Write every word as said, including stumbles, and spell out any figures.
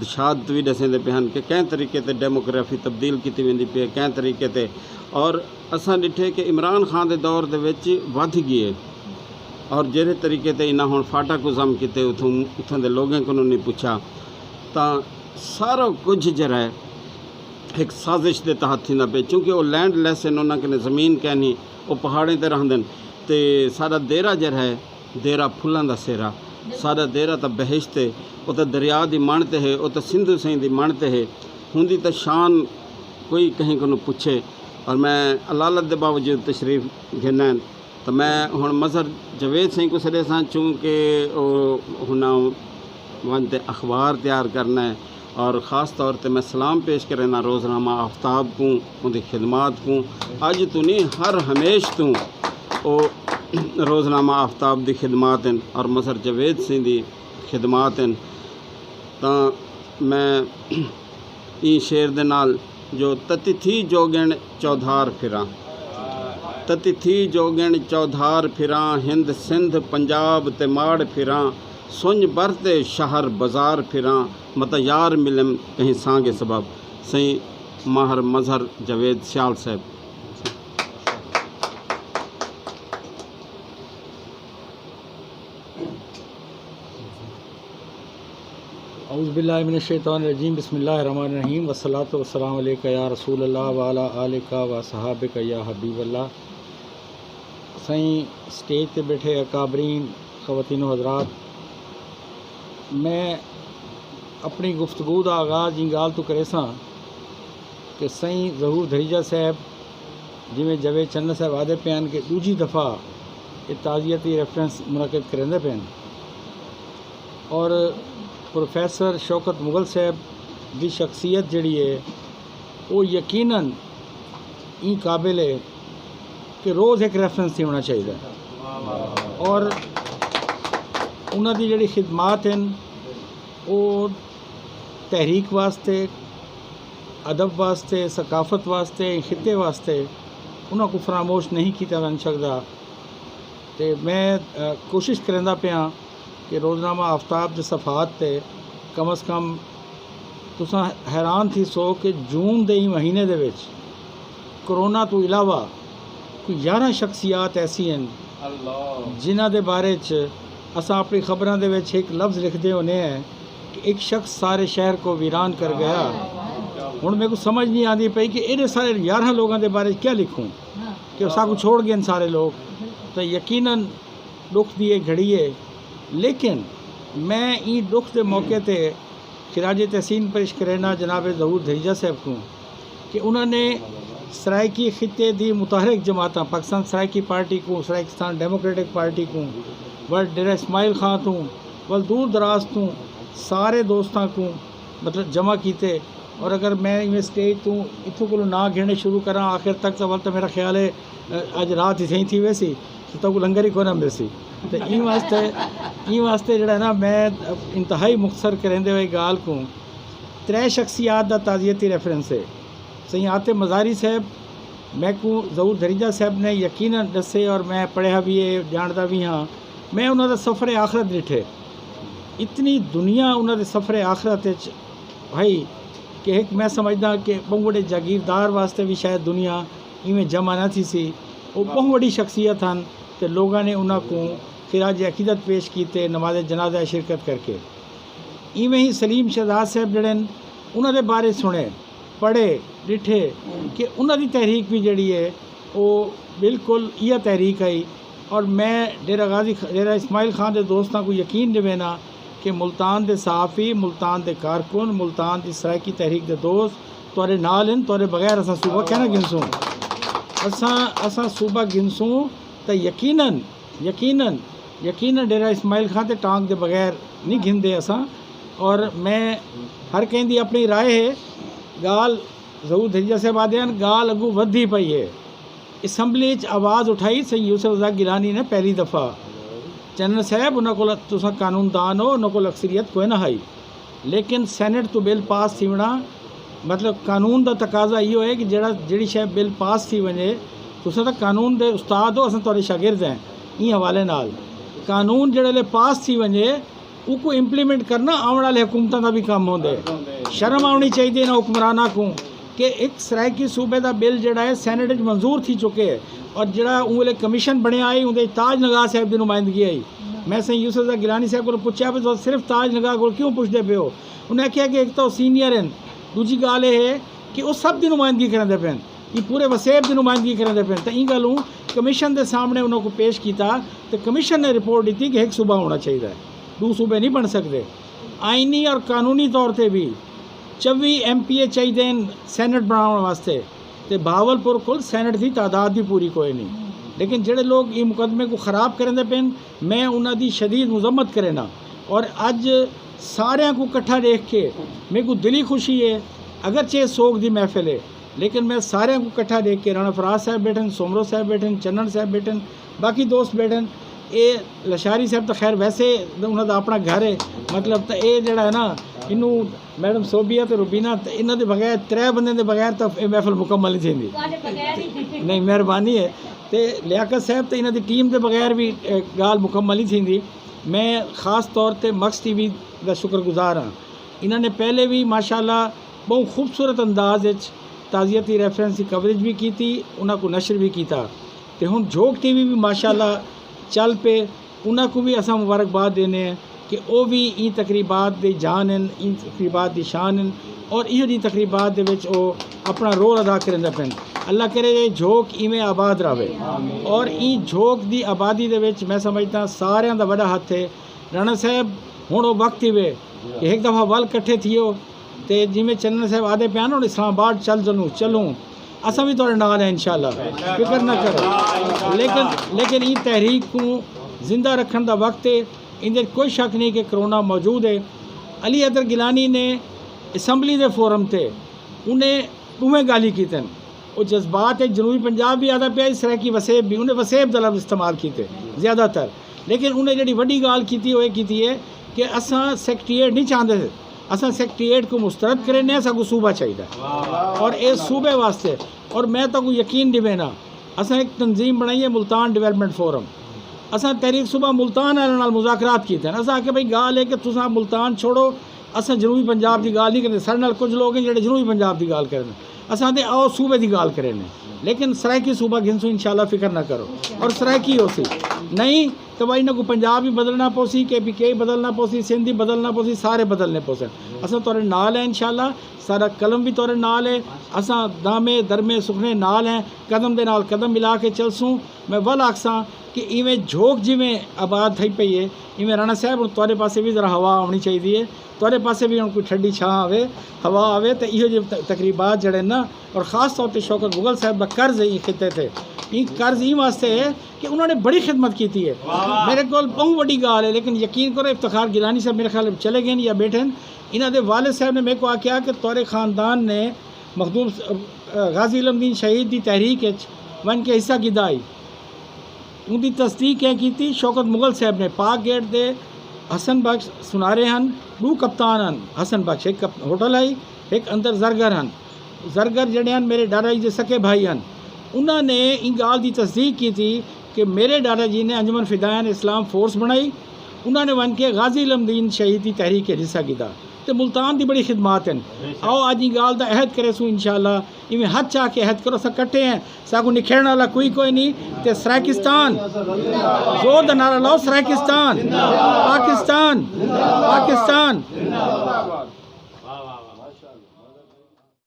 ارشاد توں وی ݙسیندے پئے ہن کہ کہیں طریقے تے ڈیموگرافی تبدیل کیتی ویندی پئی ہے، کہیں طریقے تے۔ اور اساں ݙٹھے کہ عمران خان دے دور دے وچ ودھ ڳئی ہے، اور جیڑھے طریقے تے انہاں ہݨ فاٹا کوں ضم کیتے، اتھوں، اتھاں دے لوگیں کنوں نہیں پچھا، تاں سارا کجھ جیڑھا ہے ہک سازش دے تحت تھیندا پئے، چونکہ او لینڈ لیس ہن، انہاں کنے زمین کینی، او پہاڑیں تے رہندن۔ تے ساݙا دیرہ جیڑھا ہے، دیرہ پھلاں دا سہرا، ساݙا دیرہ تاں بہشت ہے، او تاں دریا دی مݨ تے ہے، او تاں سندھو سئیں دی مݨ تے ہے، ہوندی تاں شان کوئی کہیں کنوں پچھے۔ اور میں علالت دے باوجود تشریف گھن آئن۔ تاں میں ہݨ مظہر جاوید سئیں کوں سݙیساں، چونکہ او ہݨ ونڄ تے اخبار تیار کرݨا ہے، اور خاص طور تے میں سلام پیش کرینداں روزنامہ آفتاب کوں، اوندی خدمات کوں۔ اڄ توں نہیں، ہر ہمیش توں او روزنامہ آفتاب دی خدمات ہن اور مظہر جاوید سئیں دی خدمات ہن۔ تاں میں ایں شعر دے نال جو تتی تھی جوڳݨ چودھار پھراں، تتی تھی جوڳݨ چودھار پھراں، ہند سندھ پنجاب تے ماڑ پھراں، سنڄ بر تے شہر بازار پھراں، متاں یار ملم کہیں سانگے سبب۔ سئیں ماہر مظہر جاوید سیال صاحب۔ اعوذ باللہ من الشیطان الرجیم، بسم اللہ الرحمن الرحیم، والصلاة والسلام علیک یا رسول اللہ وعلی آلک و اصحابک یا حبیب اللہ۔ سائیں، سٹیج تے بیٹھے اکابرین، خواتین و حضرات، میں اپݨی گفتگو دا آغاز ایں ڳالھ توں کریساں کہ سائیں ظہور دھریجہ صاحب، جیویں جاوید چنہ صاحب آہدے پئے ہن کہ ݙوجھی دفعہ اے تعزیتی ریفرنس منعقد کریندے پئے ہن، اور پروفیسر شوکت مغل صاحب دی شخصیت جیڑھی ہے، او یقیناً ایں قابل ہے کہ روز ہک ریفرنس تھیوݨا چاہیدا ہے۔ اور انہاں دی جیڑھی خدمات ہن، او تحریک واسطے، ادب واسطے، ثقافت واسطے، خطے واسطے، انہاں کوں فراموش نہیں کیتا ونڄ سڳدا۔ تے میں، آ، کوشش کریندا پیاں کہ روزنامہ آفتاب دے صفحات تے کم از کم تساں حیران تھیسو کہ جون دے ایں مہینے دے وچ کرونا توں علاوہ کوئی یارہاں شخصیات ایسی ہن، جنہاں دے بارے چ اساں اپݨی خبراں دے وچ ہک لفظ لکھدے ہوندے ہیں کہ ایک شخص سارے شہر کو ویران کر گیا۔ ہݨ میکوں سمجھ نہیں آندی پئی کہ ایݙے سارے یارہاں لوگاں دے بارے کیا لکھوں کہ ساکوں چھوڑ ڳئے سارے لوگ۔ تاں یقیناً ݙکھ دی اے گھڑی ہے، لیکن میں ایں ݙکھ دے موقع تے خراج تحسین پیش کرینا جناب ظہور دھریجہ صاحب کوں کہ انہاں نے سرائیکی خطے دی متحرک جماعتاں، پاکستان سرائیکی پارٹی کوں، سرائیکستان ڈیموکریٹک پارٹی کوں، ول ڈیرہ اسماعیل خان توں، ول دور دراز توں سارے دوستاں کوں، مطلب، جمع کیتے۔ اور اگر میں ایویں سٹیج توں اتھوں کولوں نہ گھنݨے شروع کراں آخر تک، تاں ول تاں میرا خیال ہے، اڄ رات ہی صحیح تھی ویسی، تے تہاکوں لنگر ہی کوئی نہ ملسی۔ تے ایں واسطے، ایں واسطے جیڑھا ہے نا، میں انتہائی مختصر کریندے ہوئے ڳالھ کوں، ترے شخصیات دا تعزیتی ریفرنس ہے۔ سئیں عاطف مزاری صاحب، میکوں ظہور دھریجہ صاحب نے یقیناً ݙسے اور میں پڑھیا وی ہے، ڄاݨدا وی ہاں۔ میں انہاں دا سفر آخرت ݙٹھے۔ اتنی دنیا انہاں دے سفر آخرت وچ ہئی کہ ہک میں سمجھداں کہ ٻہوں وݙے جاگیردار واسطے وی شاید دنیا ایویں جمع نہ تھیسی۔ او ٻہوں وݙی شخصیت ہن تے لوگاں نے انہاں کوں خراج عقیدت پیش کیتے، نماز جنازہ شرکت کر کے۔ ایویں ہی سلیم شہزاد صاحب جیڑھے ہن، انہاں دے بارے سݨے، پڑھے، ݙٹھے کہ انہاں دی تحریک وی جیڑھی ہے، او بالکل ایہا تحریک ہئی۔ اور میں ڈیرہ غازی، ڈیرہ اسماعیل خان دے دوستاں کوں یقین ݙیوینا کہ ملتان دے صحافی، ملتان دے کارکن، ملتان دی سرائیکی تحریک دے دوست تہاݙے نال ہن، تہاݙے بغیر اساں صوبہ کینا گھنسوں۔ اساں، اساں صوبہ گھنسوں تاں یقیناً، یقیناً، یقیناً ڈیرہ اسماعیل خان تے ٹانک دے بغیر نہیں گھندے اساں۔ اور میں ہر کہیں دی اپݨی رائے ہے، ڳالھ ظہور دھریجہ صاحب آہدے ہن، ڳالھ اڳوں ودھدی پئی ہے۔ اسمبلی اچ آواز اٹھائی سئیں یوسف رضا گیلانی نے پہلی دفعہ۔ چنݨ صاحب، انہاں کول، تساں قانون دان ہو، انہاں کول اکثریت کوئی نہ ہئی، لیکن سینیٹ توں بل پاس تھیوݨا، مطلب، قانون دا تقاضا ایہو ہے کہ جیڑھا، جیڑھی شے بل پاس تھی ونڄے، تساں تاں قانون دے استاد ہو، اساں تہاݙے شاگرد ہیں۔ ایں حوالے نال قانون جیڑھے ویلے پاس تھی ونڄے، اوکوں امپلیمنٹ کرنا آوݨ والے حکومتاں دا وی کم ہوندے۔ شرم آوݨی چاہیدی انہاں حکمراناں کوں کہ ہک سرائیکی صوبے دا بل جیڑھا ہے سینیٹ وچ منظور تھی چکے ہے، اور جیڑھا اوں ویلے کمیشن بݨیا ہئی اوندے وچ تاج نگار صاحب دی نمائندگی ہئی۔ میں سئیں یوسف رضا گیلانی صاحب کولوں پچھیا پئے تساں صرف تاج نگار کولوں کیوں پچھدے پئے ہو؟ انہاں آکھیا کہ ہک تاں او سینئر ہن، ݙوجھی ڳالھ اے ہے کہ او سب دی نمائندگی کریندے پئن، ایں پورے وسیب دی نمائندگی کریندے پئن۔ تاں ایں ڳالھوں کمیشن دے سامݨے انہاں کوں پیش کیتا تے کمیشن نے رپورٹ ݙتی کہ ہک صوبہ ہوݨا چاہیدا ہے، ݙو صوبے نہیں بݨ سڳدے۔ آئینی اور قانونی طور تے وی چوی ایم پی اے چاہیدے ہن سینیٹ بݨاوݨ واسطے، تے بہاولپور کول سینیٹ دی تعداد وی پوری کوئے نی۔ لیکن جیڑھے لوگ ایں مقدمے کوں خراب کریندے پئن، میں انہاں دی شدید مذمت کرینداں۔ اور اڄ ساریاں کوں کٹھا ݙیکھ کے میکوں دلی خوشی ہے، اگرچہ اے سوگ دی محفل ہے، لیکن میں ساریاں کوں کٹھا ݙیکھ کے، رانا فراز صاحب ٻیٹھن، سومرو صاحب ٻیٹھن، چنن صاحب ٻیٹھن، باقی دوست ٻیٹھن، اے لشاری صاحب تاں خیر ویسے انہاں دا اپݨا گھر ہے، مطلب، تاں اے جیڑھا ہے نا، انہوں میڈم صوبیہ تے روبینہ تے انہاں دے بغیر، ترے بندے دے بغیر تاں اے محفل مکمل نہیں تھیندی۔ تہاݙے بغیر ہی۔ نہیں، مہربانی ہے۔ تے لیاقت صاحب تے انہاں دی ٹیم دے بغیر وی، اے، ڳالھ مکمل نہیں تھیندی۔ میں خاص طور تے مکس ٹی وی دا شکر گزار ہاں۔ انہاں نے پہلے وی ماشاءاللہ ٻہوں خوبصورت انداز اچ تعزیتی ریفرنس دی کوریج وی کیتی، انہاں کوں نشر وی کیتا۔ تے ہݨ جھوک ٹی وی وی ماشاءاللہ چل پئے، انہاں کوں وی اساں مبارکباد ݙیندے ہیں کہ او وی ایں تقریبات دی جان ہن، ایں تقریبات دی شان ہن، اور ایہو جہی تقریبات دے وچ او اپݨا رول ادا کریندے پئن۔ اللہ کرے اے جھوک ایویں آباد رہوے، اور ایں جھوک دی آبادی دے وچ میں سمجھداں ساریاں دا وݙا ہتھ ہے۔ رانا صاحب، ہݨ او وقت ہیوے کہ ہک دفعہ ول کٹھے تھیو، تے جیویں چنن صاحب آہدے پئے ہن، ہݨ اسلام آباد چل چلوں، چلوں، اساں وی تہاݙے نال ہیں انشاءاللہ، فکر نہ کرو۔ لیکن، لیکن ایں تحریک کوں زندہ رکھݨ دا وقت ہے، ایندے وچ کوئی شک نہیں کہ کرونا موجود ہے۔ علی حیدر گیلانی نے اسمبلی دے فورم تے انہیں ݙوہیں ڳالھیں کیتن۔ او جذبات اچ جنوبی پنجاب وی آہدا پیا، سرائیکی وسیب وی، انہیں وسیب دا لفظ استعمال کیتے زیادہ تر۔ لیکن انہیں جیڑھی وݙی ڳالھ کیتی، او اے کیتی ہے کہ اساں سیکرٹریٹ نہیں چاہندے، اساں سیکرٹریٹ کوں مسترد کرینے، اساں کوں صوبہ چاہیدا ہے۔ اور اے صوبے واسطے، اور میں تہاکوں یقین ݙیوینا، اساں ہک تنظیم بݨائی ہے ملتان ڈیولپمنٹ فورم۔ اساں تحریک صوبہ ملتان والے نال مذاکرات کیتے ہیں۔ اساں آکھیا بھئی ڳالھ ہے کہ تساں ملتان چھوڑو، اساں جنوبی پنجاب دی ڳالھ نہیں کریندے، ساݙے نال کچھ لوگ ہیں جیڑھے جنوبی پنجاب دی ڳالھ کریندے، اساں آہدے آؤ صوبے دی ڳالھ کرینے، لیکن سرائیکی صوبہ گھنسوں انشاءاللہ، فکر نہ کرو، اور سرائیکی ہوسی۔ نہیں تاں بھائی انہاں کوں پنجاب وی بدلݨا پوسی، کے پی کے وی بدلݨا پوسی، سندھ وی بدلݨا پوسی، سارے بدلݨے پوسن۔ اساں تہاݙے نال ہیں انشاءاللہ، ساݙا قلم وی تہاݙے نال ہے، اساں دامے درمے سکھنے نال ہیں، قدم دے نال قدم ملا کے چلسوں۔ میں ول آکھساں کہ ایویں جھوک جیویں آباد تھئی پئی ہے، ایویں رانا صاحب ہݨ تہاݙے پاسے وی ذرا ہوا آوݨی چاہیدی ہے، تہاݙے پاسے وی ہݨ کوئی ٹھڈی چھاں آوے، ہوا آوے، تے ایہو جہے ت-، تقریبات جیڑھے نا، اور خاص طور تے شوکت مغل صاحب دا قرض ہے ایں خطے تے۔ ایں قرض ایں واسطے ہے کہ انہاں نے بڑی خدمت کیتی ہے۔ میرے کول ٻہوں وݙی ڳالھ ہے، لیکن یقین کرو افتخار گیلانی صاحب میرے خیال چلے ڳئے یا ٻیٹھے ہن۔ انہاں دے والد صاحب نے میکوں آکھیا کہ تہاݙے خاندان نے مخدوم س-، غازی علم دین شہید دی تحریک اچ ونڄ کے حصہ گھدا ہئی۔ اوندی تصدیق کہیں کیتی؟ شوکت مغل صاحب نے۔ پاک گیٹ دے حسن بخش سنارے ہن، ݙو کپتان ہن۔ حسن بخش، ہک کپ-، ہوٹل ہئی، ہک اندر زرگر ہن۔ زرگر جیڑھے ہن میرے ݙاݙا جی دے سکے بھائی ہن۔ انہاں نے ایں ڳالھ دی تصدیق کیتی کہ میرے ݙاݙا جی نے انجمن فدائین اسلام فورس بݨائی، انہاں نے ونڄ کے غازی علم دین شہید دی تحریک اچ حصہ گھدا۔ تے ملتان دی بڑی خدمات ہن۔ آؤ اڄ ایں ڳالھ دا عہد کریسوں انشاءاللہ، ایویں ہتھ چا کے عہد کرو، اساں کٹھے ہیں، ساکوں نکھیڑݨ والا کوئی کوئی نہیں۔ تے سرائیکستان، زور دا نعرہ لاؤ، سرائیکستان، پاکستان، پاکستان۔